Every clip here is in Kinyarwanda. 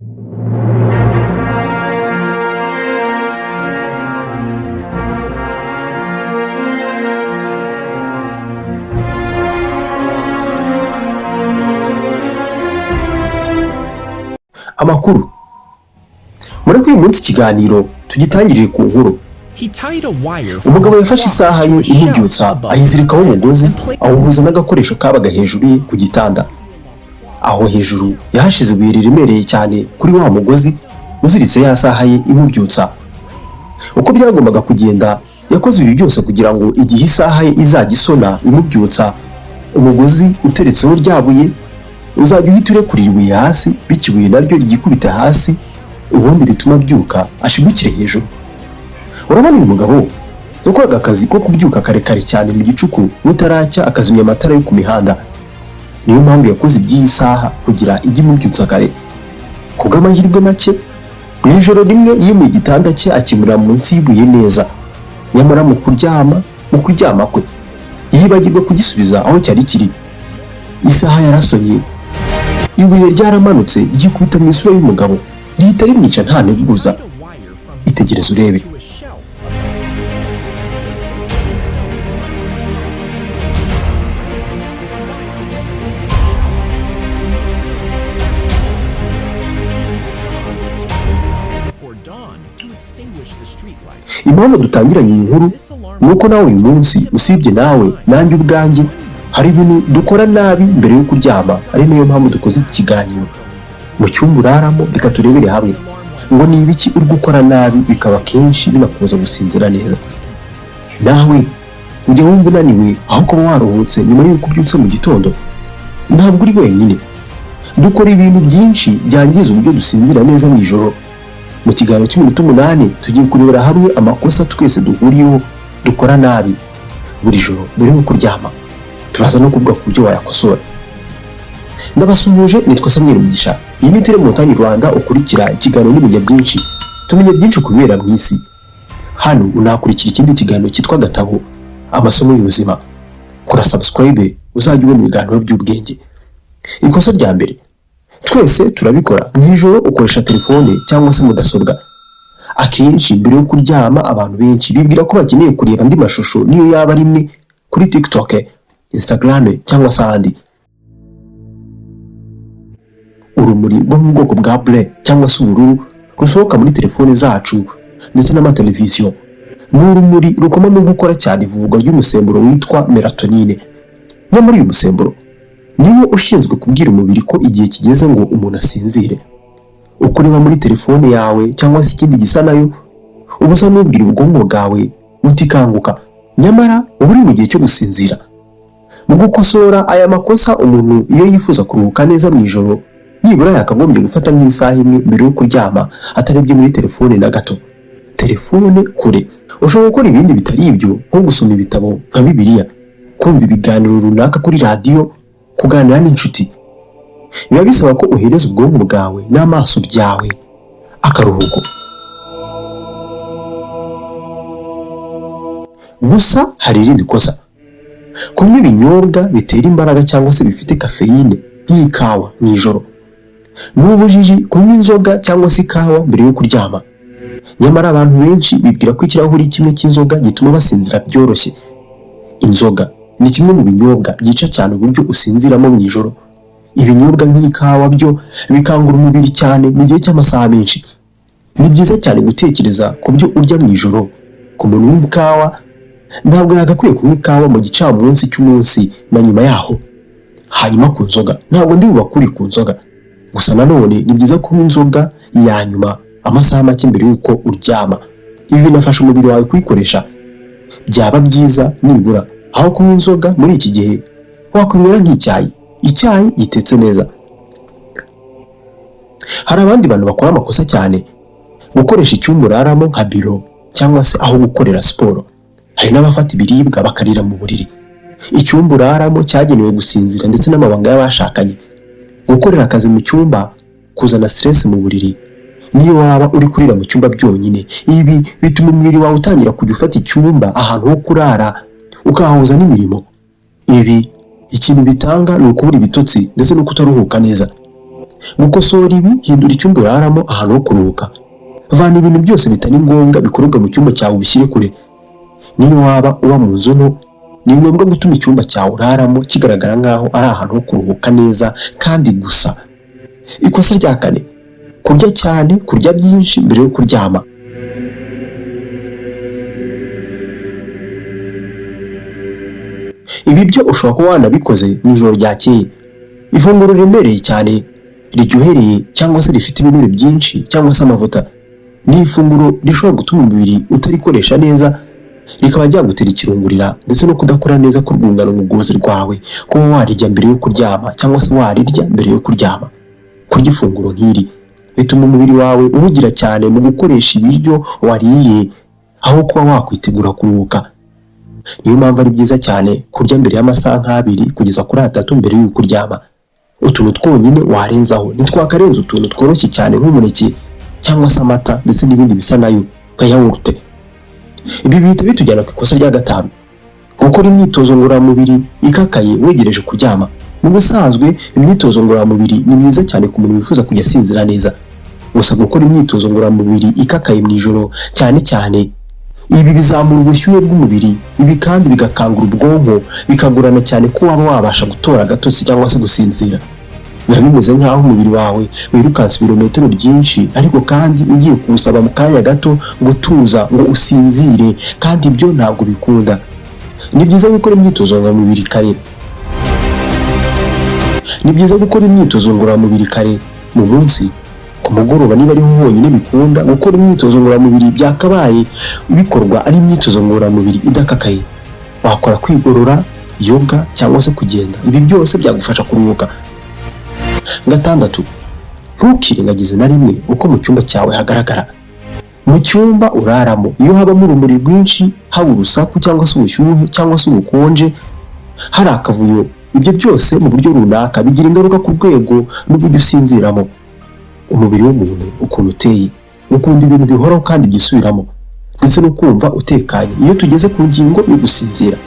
Amakuru mureke uyu munsi ikiganiro tugitangirire ku nkuru. Umugabo yafashe isaha ye imubyutsa, ayizirikaho umugozi, awuhuza n'agakoresho kabaga hejuru ye ku gitanda. Aho hejuru yahashize ibuye riremereye cyane kuri wa mugozi uziritse ya saha ye imubyutsa. Uko byagombaga kugenda, yakoze ibi byose kugira ngo igihe isaha ye izajya isona imubyutsa, umugozi uteretseho rya buye uzajya uhita urekurira ibuye hasi, bityo ibuye naryo ryikubita hasi, ubundi rituma abyuka ashigukire hejuru. Urabona, uyu mugabo yakoraga akazi ko kubyuka kare kare cyane mu gicuku butaracya, akazimya amatara yo ku mihanda. Niyo mpamvu yakoze iby'iyi saha kugira ijye imubyutsa kare. Ku bw'amahirwe make, mu ijoro rimwe yimuye igitanda cye, akimurira munsi y'ibuye neza. Nyamara mu kuryama kwe yibagirwa kugisubiza aho cyari kiri. Isaha yarasonye, ibuye ryaramanutse ryikubita mu isura y'umugabo, rihita rimwica nta nteguza. Itegereze urebe. Impamvu dutangiranye iyi nkuru ni uko nawe uyu munsi, usibye nawe, nanjye ubwanjye, hari ibintu dukora nabi mbere yo kuryama, ari nayo mpamvu dukoze iki kiganiro. Mu cyumba uraramo, reka turebere hamwe ngo ni ibiki uri gukora nabi bikaba kenshi binakubuza gusinzira neza. Nawe ujya wumva unaniwe aho kuba waruhutse nyuma y'uko ubyutse mu gitondo? Ntabwo uri wenyine. Dukora ibintu byinshi byangiza uburyo dusinzira neza mu ijoro. Mu kiganiro cy'iminota 8 tugiye kurebera hamwe amakosa twese duhuriyeho dukora nabi buri joro mbere yo kuryama. Turaza no kuvuga ku buryo wayakosora. Ndabasuhuje, nitwa Samuel Mugisha. Iyi ni Tele Montagne Rwanda, ukurikira ikiganiro n'imenya byinshi, tumenya byinshi ku bibera mu isi. Hano unakurikira ikindi kiganiro cyitwa Gatabo Amasomo y'Ubuzima. Kora subscribe uzajya ubona ibiganiro by'ubwenge. Ikosa rya mbere twese turabikora: mu ijoro ukoresha telefone cyangwa se mudasobwa. Akenshi mbere yo kuryama abantu benshi bibwira ko bakeneye kureba andi mashusho, niyo yaba rimwe, kuri TikTok, Instagram cyangwa se ahandi. Urumuri rwo mu bwoko bwa bleu cyangwa se ubururu rusohoka muri telefone zacu ndetse n'amateleviziyo ni urumuri rukoma mu gukora cyane ivurwa ry'umusemburo witwa melatonine. Nyamara uyu musemburo niwo ushinzwe kubwira umubiri ko igihe kigeze ngo umuntu asinzire. Uko ureba muri telefone yawe cyangwa se ikindi gisa nayo, uba usa n'ubwira ubwonko bwawe uti "Kanguka", nyamara uba uri mu gihe cyo gusinzira. Mu gukosora aya makosa, umuntu iyo yifuza kuruhuka neza mu ijoro, nibura yakagombye gufata nk'isaha imwe mbere yo kuryama atarebye muri telefone na gato. Telefone kure. Ushobora gukora ibindi bitari ibyo, nko gusoma ibitabo nka Bibiliya, kumva ibiganiro runaka kuri radiyo, kuganira n'inshuti. Biba bisaba ko uhereza ubwonko bwawe n'amaso byawe akaruhuko. Gusa hari irindi kosa: kunywa ibinyobwa bitera imbaraga cyangwa se bifite kafeyine nk'ikawa mu ijoro. Ni ubujiji kunywa inzoga cyangwa se ikawa mbere yo kuryama. Nyamara abantu benshi bibwira ko ikirahuri kimwe cy'inzoga gituma basinzira byoroshye. Inzoga ni kimwe mu binyobwa byica cyane uburyo usinziramo mu ijoro. Ibinyobwa nk'ikawa byo bikangura umubiri cyane mu gihe cy'amasaha menshi. Ni byiza cyane gutekereza ku byo urya mu ijoro. Ku muntu unywa ikawa, ntabwo yagakwiye kunywa ikawa mu gicamunsi cy'umunsi na nyuma yaho. Hanyuma ku nzoga, ntabwo ndi bubakure ku nzoga. Gusa nanone ni byiza kunywa inzoga ya nyuma amasaha make mbere y'uko uryama. Ibi binafasha umubiri wawe kuyikoresha. Byaba byiza nibura aho kunywa inzoga muri iki gihe wakwinywera nk'icyayi, icyayi gitetse neza. Hari abandi bantu bakora amakosa cyane: gukoresha icyumba uraramo nka biro cyangwa se aho gukorera siporo. Hari n'abafata ibiribwa bakarira mu buriri. Icyumba uraramo cyagenewe gusinzira ndetse n'amabanga y'abashakanye. Gukorera akazi mu cyumba, kuzana stress mu buriri, niyo waba uri kurira mu cyumba byonyine. Ibi bituma umubiri wawe utangira kujya ufata icyumba ahantu ho kurara, ukahahuza n'imirimo. Ibi ikintu bitanga ni ukubura ibitotsi ndetse no kutaruhuka neza. Gukosora ibi, hindura icyumba uraramo ahantu ho kuruhuka. Vana ibintu byose bitari ngombwa bikorerwa mu cyumba cyawe, ubishyire kure. Niyo waba uba mu nzu nto, ni ngombwa gutuma icyumba cyawe uraramo kigaragara nk'aho ari ahantu ho kuruhuka neza kandi gusa. Ikosa rya kane, kurya cyane, kurya byinshi mbere yo kuryama. Ibi byo ushobora kuba wanabikoze mu ijoro ryakeye. Ifunguro riremereye cyane, riryohereye cyangwa se rifite ibinure byinshi cyangwa se amavuta, ni ifunguro rishobora gutuma umubiri utarikoresha neza, rikaba ryagutera ikirungurira ndetse no kudakora neza k'urwungano ngogozi rwawe. Kuba warirya mbere yo kuryama cyangwa se warirya mbere yo kuryama, kurya ifunguro nk'iri bituma umubiri wawe uhugira cyane mu gukoresha ibiryo wariye aho kuba wakwitegura kuruhuka. Niyo mpamvu ari byiza cyane kurya mbere y'amasaha 2 kugeza kuri 3 mbere y'uko uryama. Utuntu twonyine warenzaho ntitwakarenza utuntu tworoshye cyane nk'umuneke cyangwa se amata ndetse n'ibindi bisa nayo nka yawurute. Ibi bihita bitujyana ku ikosa rya gatanu, gukora imyitozo ngororamubiri ikakaye wegereje kuryama. Mu busanzwe imyitozo ngororamubiri ni myiza cyane ku muntu wifuza kujya asinzira neza. Gusa gukora imyitozo ngororamubiri ikakaye mu ijoro cyane cyane, ibi bizamura ubushyuhe bw'umubiri, ibi kandi bigakangura ubwonko, bikagorana cyane ko waba wabasha gutora agatotsi cyangwa se gusinzira. Biba bimeze nk'aho umubiri wawe wirukansa ibirometero byinshi, ariko kandi ugiye kuwusaba mu kanya gato gutuza ngo usinzire, kandi ibyo ntabwo bikunda. Ni byiza gukora imyitozo ngororamubiri kare. Ni byiza gukora imyitozo ngororamubiri kare mu munsi, ku mugoroba niba ariho honyine bikunda. Gukora imyitozo ngororamubiri byakabaye bikorwa ari imyitozo ngororamubiri idakakaye. Wakora kwigorora, yoga cyangwa se kugenda, ibi byose byagufasha kuruhuka. Gatandatu, ntukirengagize na rimwe uko mu cyumba cyawe hagaragara. Mu cyumba uraramo iyo habamo urumuri rwinshi, haba urusaku cyangwa se ubushyuhe cyangwa se ubukonje, hari akavuyo, ibyo byose mu buryo runaka bigira ingaruka ku rwego n'uburyo usinziramo. Umubiri w'umuntu ukuntu uteye ukunda ibintu bihoraho kandi byisubiramo, ndetse no kumva utekanye. Iyo tugeze ku ngingo yo gusinzira,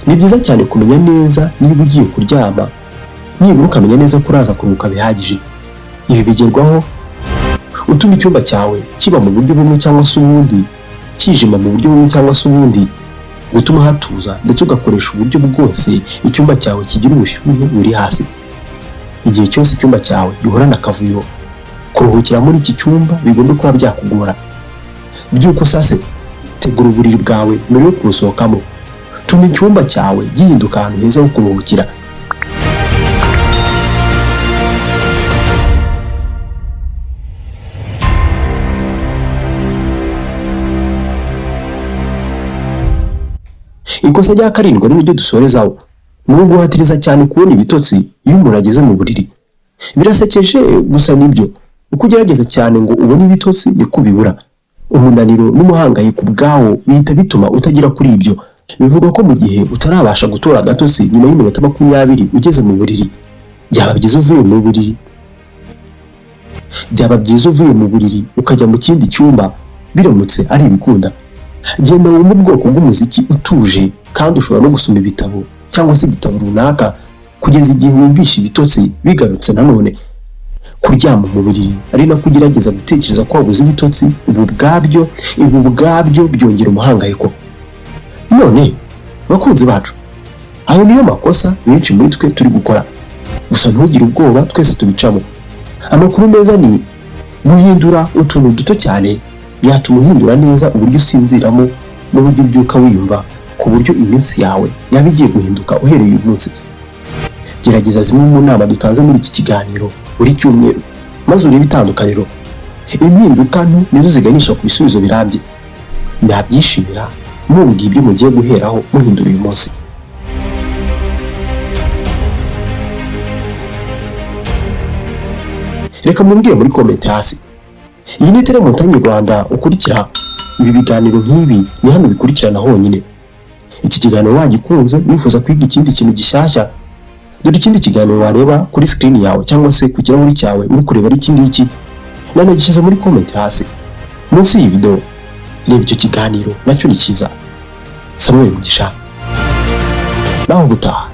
ni byiza cyane kumenya neza niba ugiye kuryama, nibura ukamenya neza ko uraza kuruhuka bihagije. Ibi bigerwaho utuma icyumba cyawe kiba mu buryo bumwe cyangwa se ubundi, kijima mu buryo bumwe cyangwa se ubundi, gutuma hatuza, ndetse ugakoresha uburyo bwose icyumba cyawe kigira ubushyuhe buri hasi. Igihe cyose icyumba cyawe gihorana akavuyo, kuruhukira muri iki cyumba bigomba kuba byakugora. Byuka usase, tegura uburiri bwawe mbere yo kubusohokamo, tuma icyumba cyawe gihinduka ahantu heza ho kuruhukira. Ikosa rya karindwi ari naryo dusorezaho, ni uguhatiriza cyane kubona ibitotsi iyo umuntu ageze mu buriri. Birasekeje gusa nibyo, uko ugerageza cyane ngo ubone ibitotsi niko ubibura. Umunaniro n'umuhangayiko ubwawo bihita bituma utagera kuri ibyo. Bivugwa ko mu gihe utarabasha gutora agatotsi nyuma y'iminota 20 ugeze mu buriri, byaba byiza uvuye mu buriri. Byaba byiza uvuye mu buriri ukajya mu kindi cyumba, biramutse ari ibikunda. Genda wumve ubwoko bw'umuziki utuje, kandi ushobora no gusoma ibitabo cyangwa se igitabo runaka kugeza igihe wumvisha ibitotsi bigarutse nanone. Kuryama mu buriri ari nako ugerageza gutekereza ko wabuze ibitotsi, ibi ubwabyo byongera umuhangayiko. None bakunzi bacu, ayo niyo makosa benshi muri twe turi gukora. Gusa ntugire ubwoba, twese tubicamo. Amakuru meza ni guhindura utuntu duto cyane byatuma uhindura neza uburyo usinziramo n'uburyo ubyuka wiyumva, ku buryo iminsi yawe yaba igiye guhinduka uhereye uyu munsi. Gerageza zimwe mu nama dutanze muri iki kiganiro buri cyumweru, maze urebe itandukaniro. Impinduka nto nizo ziganisha ku bisubizo birambye. Nabyishimira mumbwiye ibyo mugiye guheraho muhindura uyu munsi. Reka mumbwire muri comment hasi. Iyi ni Tele Montagne Rwanda, ukurikira ibi biganiro nk'ibi ni hano bikurikirana honyine. Iki kiganiro wagikunze, wifuza kwiga ikindi kintu gishyashya, dore ikindi kiganiro wareba kuri screen yawe cyangwa se ku kirahuri cyawe uri kureba ari iki ngiki, nanagishyize muri comment hasi munsi y'iyi video. Reba icyo kiganiro nacyo ni cyiza. Samuel Mugisha, naho gutaha.